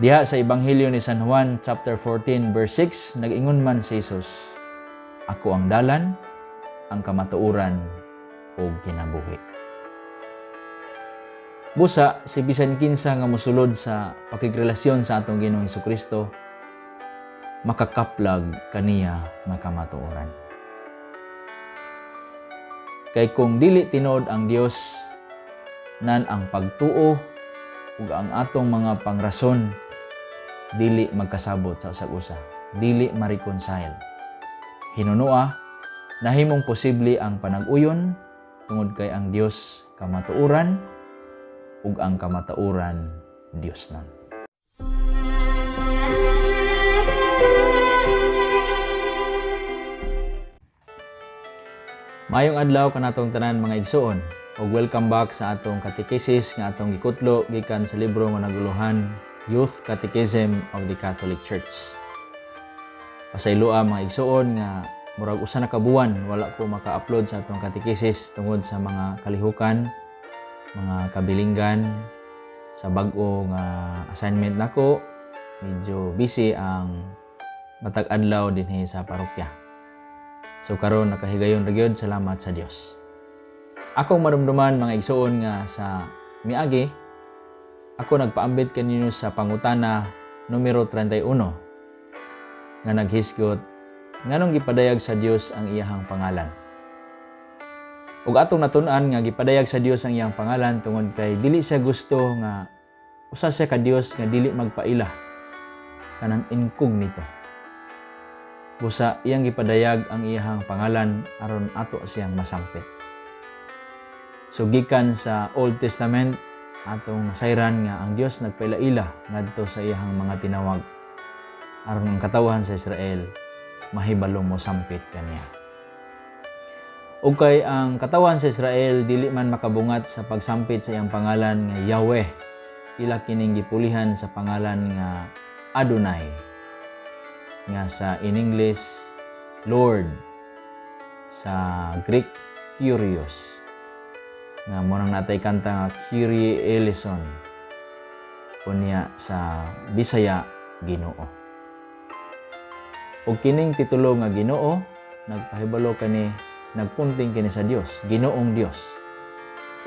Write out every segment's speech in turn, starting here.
Diha sa Ebanghelyo ni San Juan chapter 14 verse 6, nag-ingon man si Jesus, "Ako ang dalan, ang kamatuoran ug kinabuhi." Busa si bisan kinsa nga mosulod sa pakigrelasyon sa atong Ginoong Kristo, makakaplag kaniya nga kamatuoran. Kay kung dili tinuod ang Dios, nan ang pagtuo ug ang atong mga pangrason dili magkasabot sa usag-usa, dili ma-reconcile. Hinunua, nahimong posible ang panag-uyon tungod kay ang Dios kamatuoran ug ang kamatuoran Dios nun. Maayong adlaw kanatong tanan, mga igsuon, ug welcome back sa atong katekesis nga atong gikutlo gikan sa libro nga naguluhan Youth Catechism of the Catholic Church. Pasayloa, mga igsuon, nga murag usa na ka buwan wala ko maka-upload sa atong katekesis tungod sa mga kalihukan, mga kabilinggan sa bag-o nga assignment nako. Medyo busy ang matag adlaw dinhi sa parokya. So karon nakahigayon ra gyud, salamat sa Dios. Akong marumduman, mga igsuon, nga sa miagi ako nagpaambit kaninyo sa pangutana numero 31 nga naghisgot, "Nganong gipadayag sa Dios ang iyahang pangalan?" Ug atong natun-an nga gipadayag sa Dios ang iyang pangalan tungod kay dili siya gusto nga usa siya ka Dios nga dili magpaila, kanang incognito. Busa iyang gipadayag ang iyahang pangalan aron ato siyang masampit. So gikan sa Old Testament, atong nasayran nga ang Dios nagpaila-ila ngadto sa iyahang mga tinawag aron ang katawhan sa Israel mahibalong mosampit kaniya. Ug kay ang katawhan sa Israel dili man makabungat sa pagsampit sa iyang pangalan nga Yahweh, ila kining gipulihan sa pangalan nga Adonai, nga sa in English Lord, sa Greek Kyrios, nga mo nang natay kanta nga Kyrie eleison, unya sa Bisaya Ginoo. Ug kining titulo nga Ginoo nagpahibalo kani, nagpunting kini sa Dios, Ginoong Dios.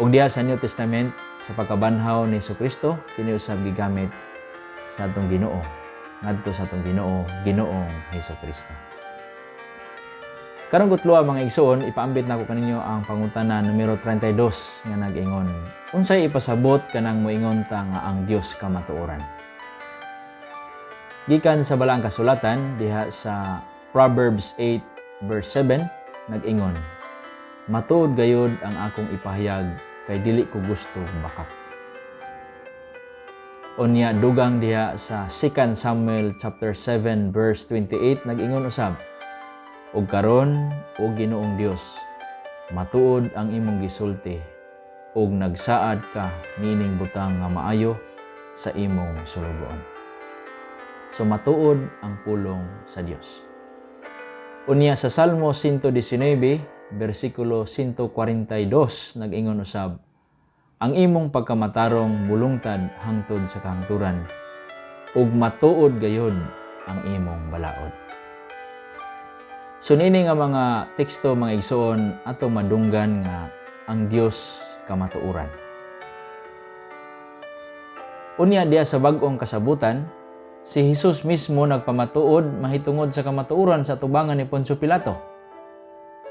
Ug diha sa New Testament, sa pagkabanhaw ni Kristo, kini usab gigamit sa atong Ginoo, ngadto sa atong Ginoo, Ginoong Hesus Kristo. Karong kutloa, mga igsoon, ipaambit nako kaninyo ang pangutana numero 32 nga nag-ingon, "Unsay ipasabot kanang moingon ta nga ang Dios kamatuoran?" Gikan sa Balaang Kasulatan, diha sa Proverbs 8 verse 7, nag-ingon, "Matuod gayod ang akong ipahayag kay dili ko gusto bakak." Unya dugang diha sa 2 Samuel chapter 7 verse 28, nag-ingon usab, "Ug karon, o Ginoong Dios, matuod ang imong gisulti ug nagsaad ka niining butang nga maayo sa imong sulugoon." So matuod ang pulong sa Dios. Unya sa Salmo 119 bersikulo 142, nag-ingon usab, "Ang imong pagkamatarong mulungtad hangtod sa kahangturan ug matuod gayod ang imong balaod." So niini nga mga teksto, mga igsoon, ato madunggan nga ang Dios kamatuoran. Unya diha sa bag-ong kasabutan, si Jesus mismo nagpamatuod mahitungod sa kamatuoran sa tubangan ni Poncio Pilato.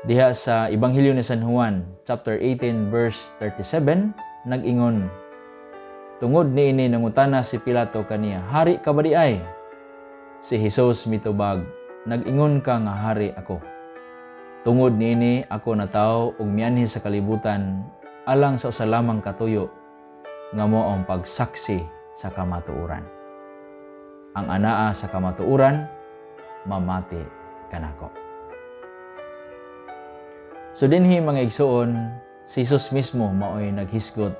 Diha sa Ebanghelyo ni San Juan, chapter 18 verse 37, nag-ingon, "Tungod niini nangutana si Pilato kaniya, 'Hari ka ba diay?' Si Jesus mitubag, 'Nag-ingon ka nga hari ako. Tungod niini ako natawo ug mianhi sa kalibutan alang sa usa lamang katuyo nga mao ang pagsaksi sa kamatuoran. Ang anaa sa kamatuoran mamati kanako.'" So dinhi, mga igsoon, si Jesus mismo maoy naghisgot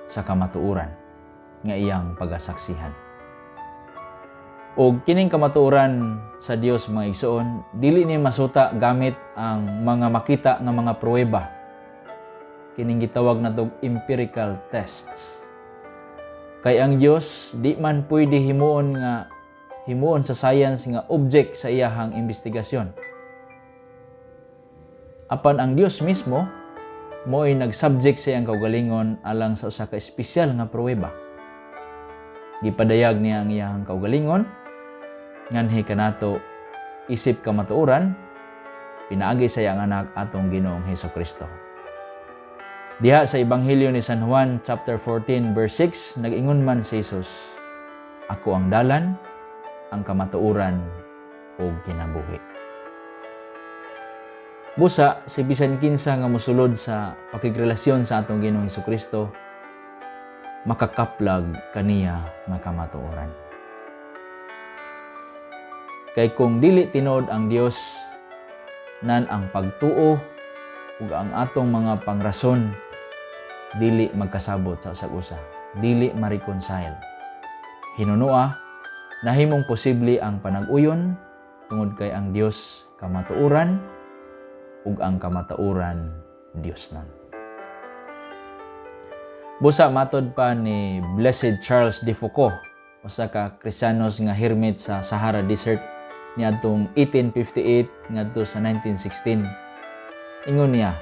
sa kamatuoran nga iyang pagasaksihan. Og kining kamatuoran sa Dios, mga igsoon, dili ni masuta gamit ang mga makita nga mga pruweba. Kining gitawag natog empirical tests. Kay ang Dios di man pwede himuon nga himuon sa science nga object sa iyahang investigasyon. Apan ang Dios mismo mo'y nag-subject sa iyang kaugalingon alang sa usa ka espesyal nga pruweba. Gipadayag niya ang iyahang kaugalingon nganhi kanato isip kamatuoran pinaagi sa iyang anak, atong Ginoong Hesus Kristo. Diha sa Ebanghelyo ni San Juan chapter 14 verse 6, nag-ingon man si Jesus, "Ako ang dalan, ang kamatuoran ug kinabuhi." Busa si bisan kinsa nga mosulod sa pakigrelasyon sa atong Ginoong Hesus Kristo makakaplag kaniya nga kamatuoran. Kay kung dili tinuod ang Dios, nan ang pagtuo ug ang atong mga pangrason dili magkasabot sa usag usa, dili ma-reconcile. Hinunua, nahimong posible ang panag-uyon tungod kay ang Dios kamatuoran ug ang kamatuoran Dios nan. Busa matod pa ni Blessed Charles de Foucauld, usa ka Kristiyanos nga hermit sa Sahara Desert niadtong 1858 ngadto sa 1916. Ingon niya,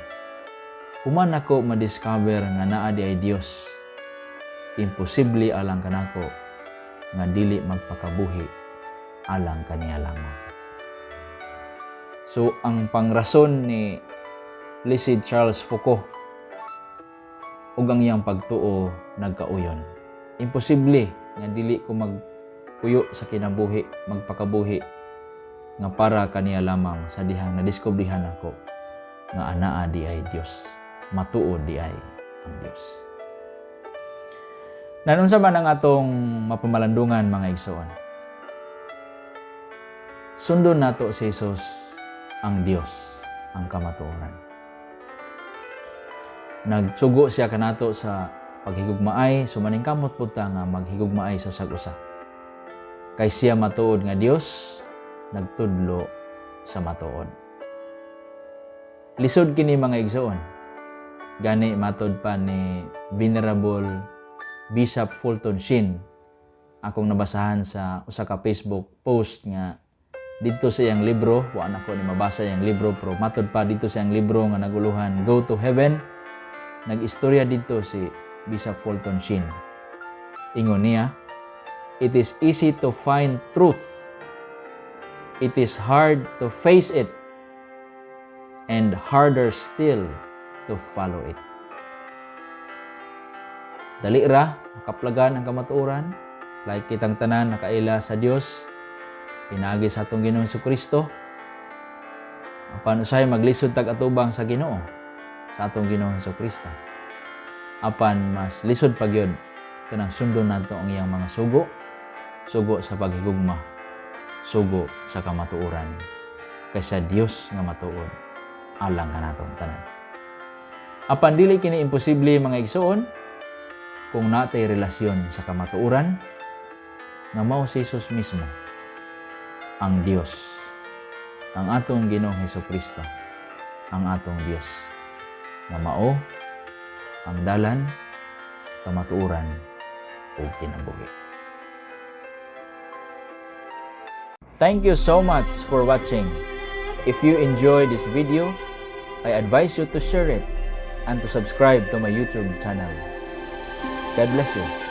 "Human ako ma-discover nga naa diay Dios, imposible alang kanako nga dili magpakabuhi alang kaniya lamang." So ang pangrason ni Blessed Charles Foucauld ug ang iyang pagtuo nagkauyon. Imposible nga dili ko magpuyo sa kinabuhi, magpakabuhi nga para kaniya lamang sa dihang nadiskubrihan ako nga anaa diay Dios. Matuod diay ang Dios. Nan unsa man ang atong mapamalandungan, mga igsoon? Sundon nato si Jesus, ang Dios, ang kamatuoran. Nagsugo siya kanato sa paghigugmaay, so maningkamot pud ta nga maghigugmaay sa usag usa. Kay siya matuod nga Dios, nagtudlo sa matuod. Lisod kini, mga igsoon. Gani matod pa ni Venerable Bishop Fulton Sheen, akong nabasahan sa usa ka Facebook post nga didto sa iyang libro, wa nako ni mabasa iyang libro, pero matod pa didto sa iyang libro nga naguluhan Go to Heaven, nag-istorya didto si Bishop Fulton Sheen. Ingon niya, "It is easy to find truth. It is hard to face it and harder still to follow it." Dali ra makaplagan ang kamatuoran, like kitang tanan nakaila sa Dios pinaagi sa atong Ginoong Kristo. Apan usahay maglisod tag atubang sa Ginoo, sa atong Ginoong Kristo. Apan mas lisod pa gyud kanang sundon nato ang iyang mga sugo, sugo sa paghigugma, sugo sa kamatuoran, kaysa Dios nga matuod alang kanatong tanan. Apan dili kini imposible, mga igsoon, kung natay relasyon sa kamatuoran nga mao si Jesus mismo, ang Dios, ang atong Ginoong Hesus Kristo, ang atong Dios nga mao ang dalan, kamatuoran ug kinabuhi. Thank you so much for watching. If you enjoyed this video, I advise you to share it and to subscribe to my YouTube channel. God bless you.